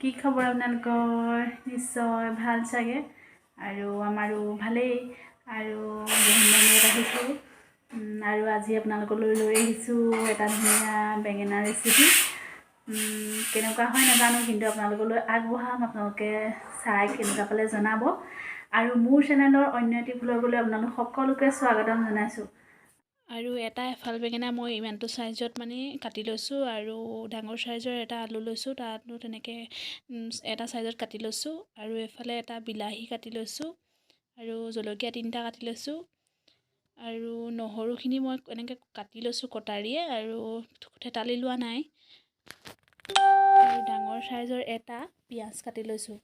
কি খবৰ আপোনালোকৰ? নিশ্চয় ভাল চাগে। আৰু আমাৰো ভালেই। আৰু বহুত আহিছোঁ আৰু আজি আপোনালোকলৈ লৈ আহিছোঁ এটা ধুনীয়া বেঙেনা ৰেচিপি। কেনেকুৱা হয় নাজানো, কিন্তু আপোনালোকলৈ আগবঢ়াম। আপোনালোকে চাই কেনেকুৱা পালে জনাব। আৰু মোৰ চেনেলৰ অন্য এটি ভ্লগলৈ আপোনালোক সকলোকে স্বাগতম জনাইছোঁ। আৰু এটা এফাল বেঙেনা মই ইমানটো চাইজত মানে কাটি লৈছোঁ আৰু ডাঙৰ চাইজৰ এটা আলু লৈছোঁ, তাতো তেনেকৈ এটা চাইজত কাটি লৈছোঁ। আৰু এইফালে এটা বিলাহী কাটি লৈছোঁ আৰু জলকীয়া 3টা কাটি লৈছোঁ। আৰু নহৰুখিনি মই এনেকৈ কাটি লৈছোঁ কটাৰীয়ে আৰু থেতালি লোৱা নাই। আৰু ডাঙৰ চাইজৰ এটা পিঁয়াজ কাটি লৈছোঁ।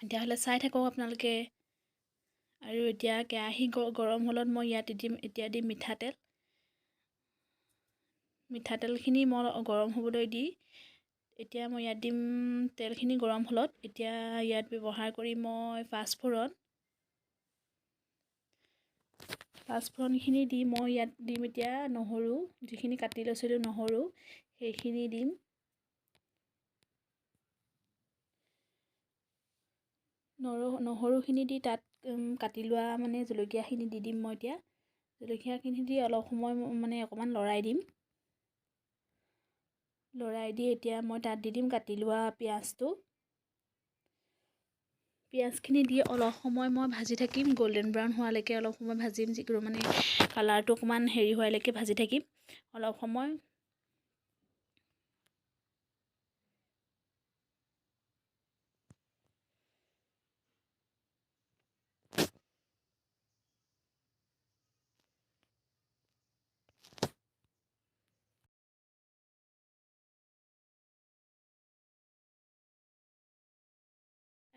তেতিয়াহ'লে চাই থাকক আপোনালোকে। আৰু এতিয়া কেৰাহী গৰম হ'লত মই ইয়াত দিম, এতিয়া দিম মিঠাতেল। মিঠাতেলখিনি মই গৰম হ'বলৈ দি এতিয়া মই ইয়াত দিম। তেলখিনি গৰম হ'লত এতিয়া ইয়াত ব্যৱহাৰ কৰিম মই পাঁচফোৰণ। পাঁচফোৰণখিনি দি মই ইয়াত দিম এতিয়া নহৰু, যিখিনি কাটি লৈছিলোঁ নহৰু সেইখিনি দিম। নহৰুখিনি দি তাত কাটি লোৱা মানে জলকীয়াখিনি দি দিম মই এতিয়া। জলকীয়াখিনি দি অলপ সময় মানে অকণমান লৰাই দিম। লৰাই দি এতিয়া মই তাত দি দিম কাটি লোৱা পিঁয়াজটো। পিঁয়াজখিনি দি অলপ সময় মই ভাজি থাকিম, গল্ডেন ব্ৰাউন হোৱালৈকে অলপ সময় ভাজিম। যিকোনো মানে কালাৰটো অকণমান হেৰি হোৱালৈকে ভাজি থাকিম অলপ সময়।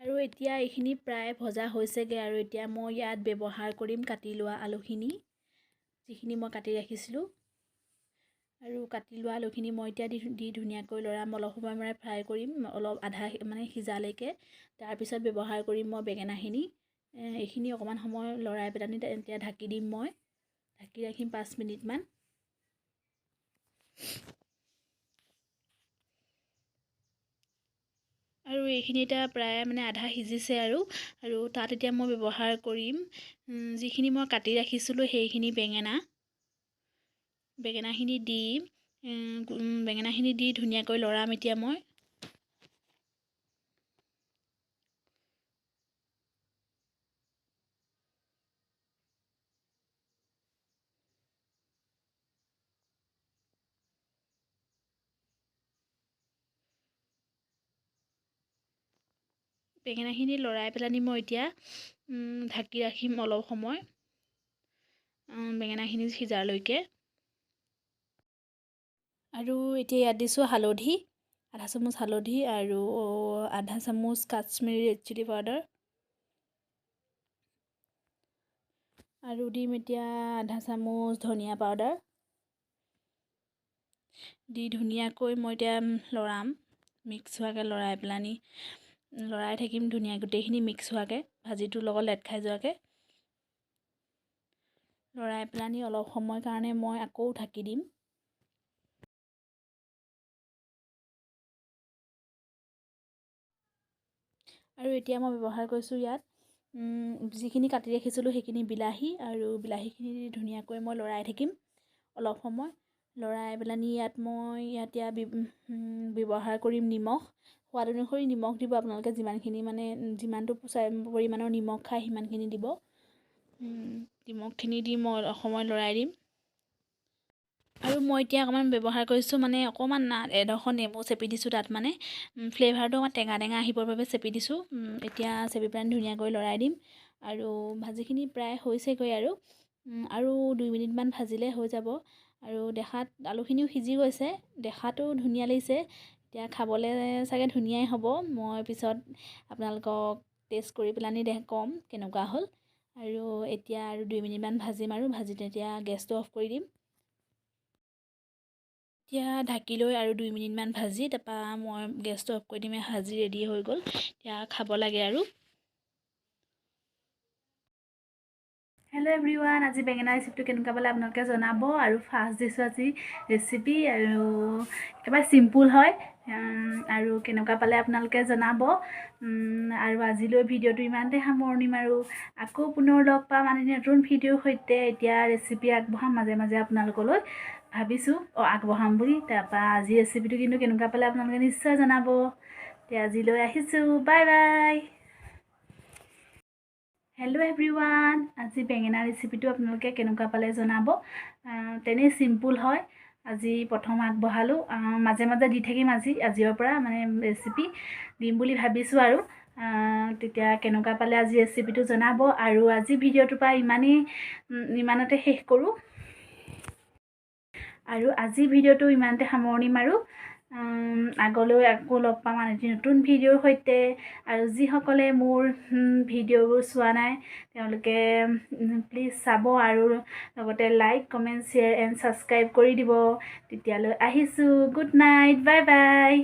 আৰু এতিয়া এইখিনি প্ৰায় ভজা হৈছেগৈ। আৰু এতিয়া মই ইয়াত ব্যৱহাৰ কৰিম কাটি লোৱা আলুখিনি, যিখিনি মই কাটি ৰাখিছিলোঁ। আৰু কাটি লোৱা আলুখিনি মই এতিয়া দি ধুনীয়াকৈ লৰাম, অলপ সময় মানে ফ্ৰাই কৰিম, অলপ আধা মানে সিজালৈকে। তাৰপিছত ব্যৱহাৰ কৰিম মই বেঙেনাখিনি। এইখিনি অকণমান সময় লৰাই পেলানি এতিয়া ঢাকি দিম মই, ঢাকি ৰাখিম 5 মিনিটমান। আৰু এইখিনি এতিয়া প্ৰায় মানে আধা সিজিছে। আৰু আৰু তাত এতিয়া মই ব্যৱহাৰ কৰিম যিখিনি মই কাটি ৰাখিছিলোঁ সেইখিনি বেঙেনা। বেঙেনাখিনি দি বেঙেনাখিনি দি ধুনীয়াকৈ লৰাম এতিয়া মই। বেঙেনাখিনি লৰাই পেলানি মই এতিয়া ঢাকি ৰাখিম অলপ সময় বেঙেনাখিনি সিজালৈকে। আৰু এতিয়া ইয়াত দিছোঁ হালধি, আধা চামুচ হালধি আৰু আধা চামুচ কাশ্মীৰী ৰেড চিলি পাউডাৰ। আৰু দিম এতিয়া আধা চামুচ ধনিয়া পাউডাৰ। দি ধুনীয়াকৈ মই এতিয়া লৰাম, মিক্স হোৱাকৈ লৰাই পেলানি লৰাই থাকিম ধুনীয়া গোটেইখিনি মিক্স হোৱাকৈ, ভাজিটোৰ লগত লেট খাই যোৱাকৈ লৰাই পেলানি অলপ সময় কাৰণে মই আকৌ ঢাকি দিম। আৰু এতিয়া মই ব্যৱহাৰ কৰিছোঁ ইয়াত যিখিনি কাটি ৰাখিছিলোঁ সেইখিনি বিলাহী। আৰু বিলাহীখিনি দি ধুনীয়াকৈ মই লৰাই থাকিম অলপ সময়। লৰাই পেলানি ইয়াত মই ইয়াত এতিয়া ব্যৱহাৰ কৰিম নিমখ। সোৱাদ অনুসৰি নিমখ দিব আপোনালোকে, যিমানখিনি মানে যিমানটো পৰিমাণৰ নিমখ খায় সিমানখিনি দিব। নিমখখিনি দি মই অলপ সময় লৰাই দিম। আৰু মই এতিয়া অকণমান ব্যৱহাৰ কৰিছোঁ মানে অকণমান এডোখৰ নেমু চেপি দিছোঁ তাত, মানে ফ্লেভাৰটো অকণমান টেঙা টেঙা আহিবৰ বাবে চেপি দিছোঁ। এতিয়া চেপি পেলাই ধুনীয়াকৈ লৰাই দিম। আৰু ভাজিখিনি প্ৰায় হৈছেগৈ। আৰু আৰু 2 মিনিটমান ভাজিলে হৈ যাব। আৰু দেখাত আলুখিনিও সিজি গৈছে, দেখাতো ধুনীয়া লাগিছে। এতিয়া খাবলৈ চাগে ধুনীয়াই হ'ব। মই পিছত আপোনালোকক টেষ্ট কৰি পেলানি ক'ম কেনেকুৱা হ'ল। আৰু এতিয়া আৰু 2 মিনিটমান ভাজিম আৰু ভাজি তেতিয়া গেছটো অফ কৰি দিম। এতিয়া ঢাকি লৈ আৰু 2 মিনিটমান ভাজি তাৰপৰা মই গেছটো অফ কৰি দিম। ভাজি ৰেডি হৈ গ'ল, এতিয়া খাব লাগে। আৰু হেল্ল' এভৰিৱান, আজি বেঙেনা ৰেচিপিটো কেনেকুৱা পালে আপোনালোকে জনাব। আৰু ফাৰ্ষ্ট দিছোঁ আজি ৰেচিপি আৰু একেবাৰে চিম্পুল হয়। আৰু কেনেকুৱা পালে আপোনালোকে জনাব। আৰু আজিলৈ ভিডিঅ'টো ইমানতে সামৰণি মাৰোঁ। আকৌ পুনৰ লগ পাম আন এটি নতুন ভিডিঅ'ৰ সৈতে। এতিয়া ৰেচিপি আগবঢ়াম মাজে মাজে আপোনালোকলৈ, ভাবিছোঁ আগবঢ়াম বুলি। তাৰপৰা আজি ৰেচিপিটো কিন্তু কেনেকুৱা পালে আপোনালোকে নিশ্চয় জনাব। এতিয়া আজিলৈ আহিছোঁ, বাই বাই। হেল্ল' এভৰিৱান, আজি বেঙেনা ৰেচিপিটো আপোনালোকে কেনেকুৱা পালে জনাব। তেনেই চিম্পুল হয়। আজি প্ৰথম আগবঢ়ালোঁ, মাজে মাজে দি থাকিম। আজিৰ পৰা মানে ৰেচিপি দিম বুলি ভাবিছোঁ। আৰু তেতিয়া কেনেকুৱা পালে আজি ৰেচিপিটো জনাব। আৰু আজি ভিডিঅ'টোৰ পৰা ইমানতে শেষ কৰোঁ। আৰু আজি ভিডিঅ'টো ইমানতে সামৰণি মাৰোঁ। আগলৈ আকৌ লগ পাম আন এটি নতুন ভিডিঅ'ৰ সৈতে। আৰু যিসকলে মোৰ ভিডিঅ'বোৰ চোৱা নাই, তেওঁলোকে প্লিজ চাব আৰু লগতে like, comment, share and subscribe কৰি দিব। তেতিয়ালৈ আহিছোঁ, গুড নাইট, বাই বাই।